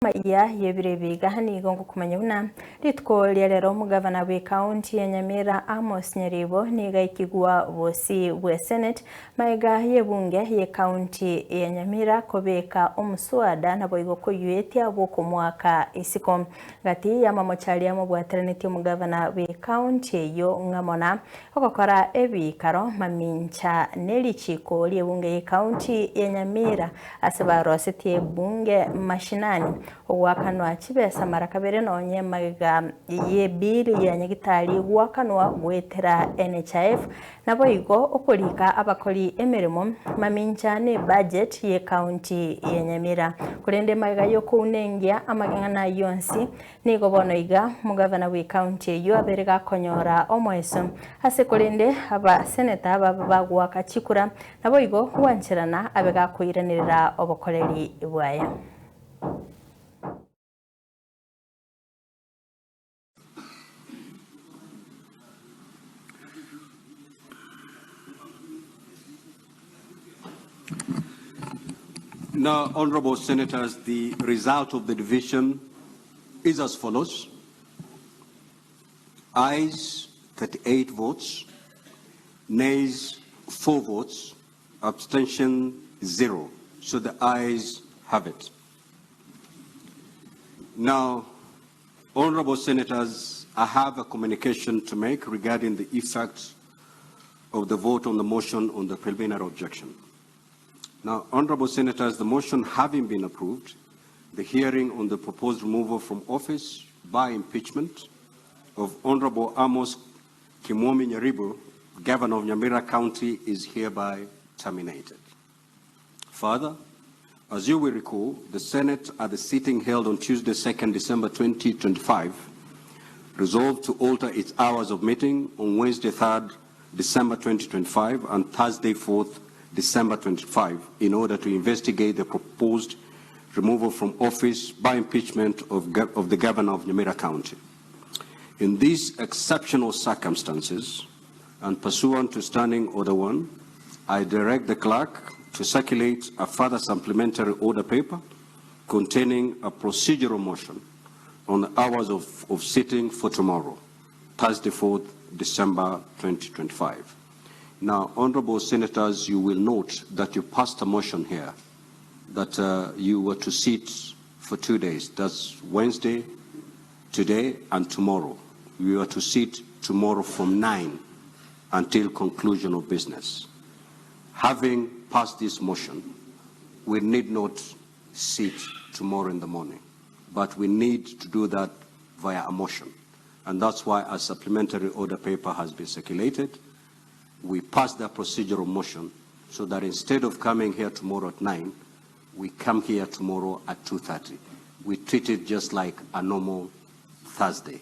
Amaiya y'ebiro ebi iga nigo ngokomanya buna rituko ria rero omogavana bw'ekaunti ya Nyamira Amos Nyaribo nigo aikigwa bosi bwe Senate magega y'ebunge y'ekaunti ya Nyamira kobeka omuswada naboigo koyuetia bw'okomoaka isiko. Gati y'amamocho aria amobwateranetie omogavana bw'ekaunti eyio ng'amo na ogokora ebiikaro mamincha nerichiko ri'ebunge y'ekaunti ya Nyamira ase barosetie ebunge mashinani, ogoakanwa chibesa mara kabere nonye magega y'ebill ya nyagitari goakanwa goetera NHIF, naboigo okorika abakori emeremo mamincha nebudget y'ekaunti ya Nyamira. Korende magega y'okounengia amang'ana ayio onsi, Nigo bono iga omogavana bw'ecounty eyio abeire gakonyora omoeso ase korende abaseneta baba bagoaka chikura naboigo gwancherana abe gakoiranerera obokoreri bwaye. Now, honorable senators, the result of the division is as follows. Ayes, 38 votes. Nays, 4 votes. Abstention, 0. So the ayes have it. Now, honorable senators, I have a communication to make regarding the effects of the vote on the motion on the preliminary objection. Now, honorable senators, the motion having been approved, the hearing on the proposed removal from office by impeachment of Honorable Amos Kimwomi Nyaribo, Governor of Nyamira County, is hereby terminated. Further, as you will recall, the Senate at the sitting held on Tuesday, 2nd December 2025, resolved to alter its hours of meeting on Wednesday, 3rd December 2025 and Thursday, 4th December 25 in order to investigate the proposed removal from office by impeachment of, of the governor of Nyamira County. In these exceptional circumstances, and pursuant to Standing Order 1, I direct the clerk to circulate a further supplementary order paper containing a procedural motion on the hours of, of sitting for tomorrow, Thursday, 4th December 2025. Now, honorable senators, you will note that you passed a motion here that uh, you were to sit for two days. That's Wednesday, today, and tomorrow. We are to sit tomorrow from 9 until conclusion of business. Having passed this motion, we need not sit tomorrow in the morning, but we need to do that via a motion. And that's why a supplementary order paper has been circulated. We passed that procedural motion so that instead of coming here tomorrow at 9, we come here tomorrow at 2.30. We treat it just like a normal Thursday.